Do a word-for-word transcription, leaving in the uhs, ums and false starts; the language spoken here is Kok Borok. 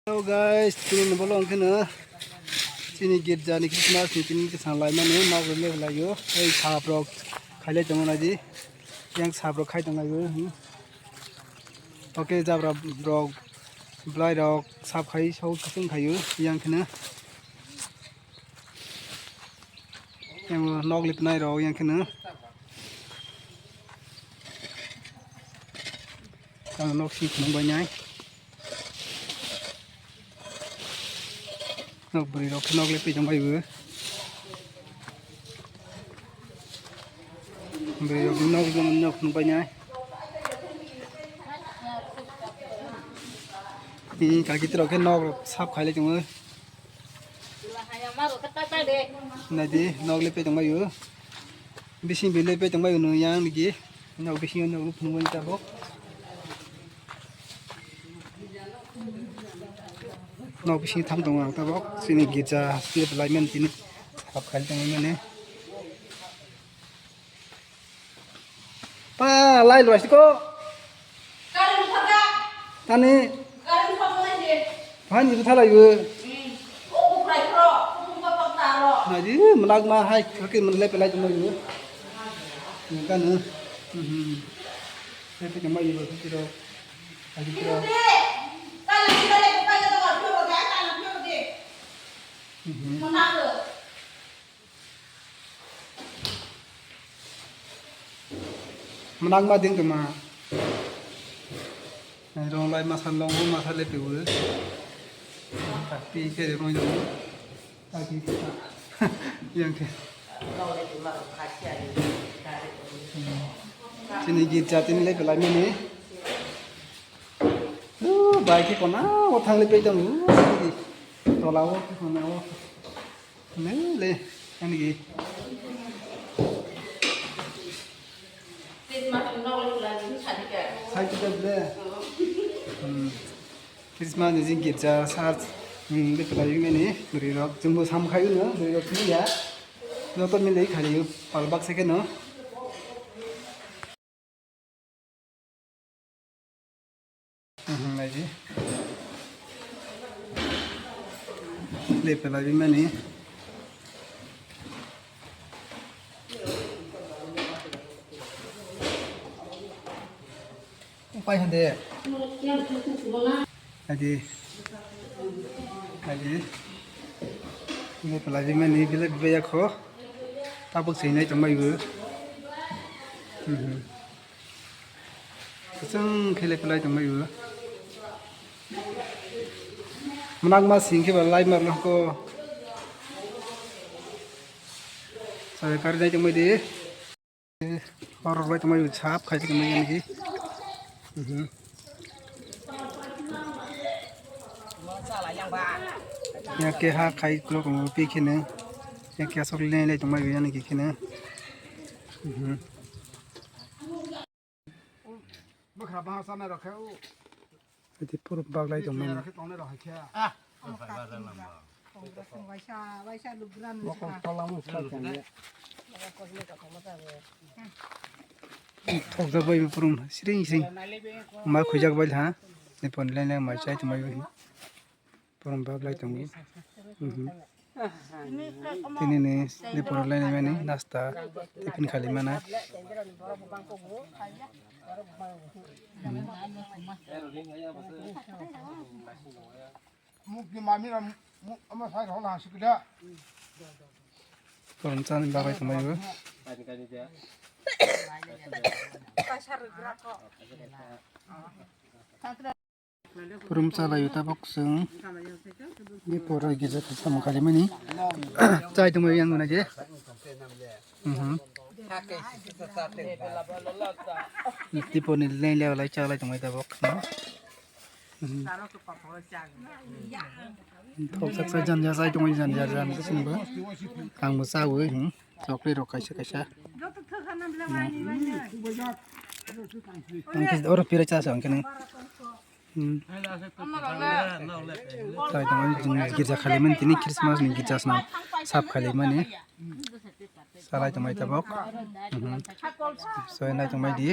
Hello guys, tini ni bolo wngkhe no chini girja ni Christmas ni tini kisa lai mani nok rwle lai o. Ei sap rok khailai tongo naidi. Yang sap rok khai tong lai o. Okay, jabra rok, bwlai rok sap khai so kising khai o. Yang kheno yang nok lipnai rok yang kheno. Ang nok sing khwnang bai nai. Nok bwrwi rok khe nok le phi tong bai bo. Bwrwi rok nok, nok, nok nung pai nai. Tini kaki rok khe nok rok sap khai lai tongo. Naidi nok le phi tong bai bo. Bising bai le phi tong bai bo nung yang nigi. Nok bising nok phunuk bai tabok. Nok bising tham tongo ang tabok. Chini girja sep lai mani tini. Sap khai tong mani. Pa lai loi siko. Tani. Pani bwtha lai bo. Naidi mwlak ma hai kaki mwlai pelai tong lai bo. Nang kanu. Mhm. Hai pe tong lai bo kaki rok. Kaki rok. Mhm. Mwnang ma ding tongma. Rong lai masa longo masa le piu. Tapi ke rong jong. Tapi yang ke. Chini girja tini le pelai mani. Bai khe kona o thang le pei tong. Tola o khe kona o. Nele, ani ge. Sai kita ble. Hmm. Christmas ni jing girja sar. Hmm, le pela yuni ni bwrwi rok jumbo sam khai no, bwrwi rok ni ya. Joto mile khai pal bak se ke no. Mhm, naidi. Lepelai bimani. Upai hande. Naidi. Naidi. Lepelai bimani, bile biya kho. Tabuk seinai tongmai bo. Mhm. Kwchwng khe lepelai tongmai bo. Mwnakma sing khe ba lai mar loko. Sai kari nai tongmai di. Hor rok lai tongmai bo, sap khai tongmai ani ki. Mhm. Ya keha khai klo kong pi khene. Ya keha sok le lai tongmai bo ani ki khene. Mhm. Bwkha baha chanai rok khe o. Ati puro baglai tong mani. Rok khe tongnai rok hai khe. Ah. Waisa, waisa lugra nung. Mokol tola mung sa chang ya. Thokjak bai puro siring siring. Ma khujak bai ha. Ni pon lai lai mai chai tong bai. Purun bak lai tongo. Mhm. Tini ni ni purun lai mani nasta tiffin khali mana. Mukni mami ram mu ama sai rol ha sikida. Purun chani bak lai tongmai bo. Purun chalaio tabok chwng. Ni poro gija khe samung khalimani. Chai tongmani yang guna je. Mhm. Tipo ni leng leng lai chalai tongmani tabok. Mhm. Thok sak sak janja chai tongmani janja janja sini bo. Ang bo chawi, hmm. Chocolate rok kaisa kaisa. Ang khe oro pira cha sa ang khe nang. Hmm. Tai tongmani chwng girja khali mani tini Christmas ni girja swnam sap khali mani. Salai tongmai tabok. Mhm. Soi nai tongmai di.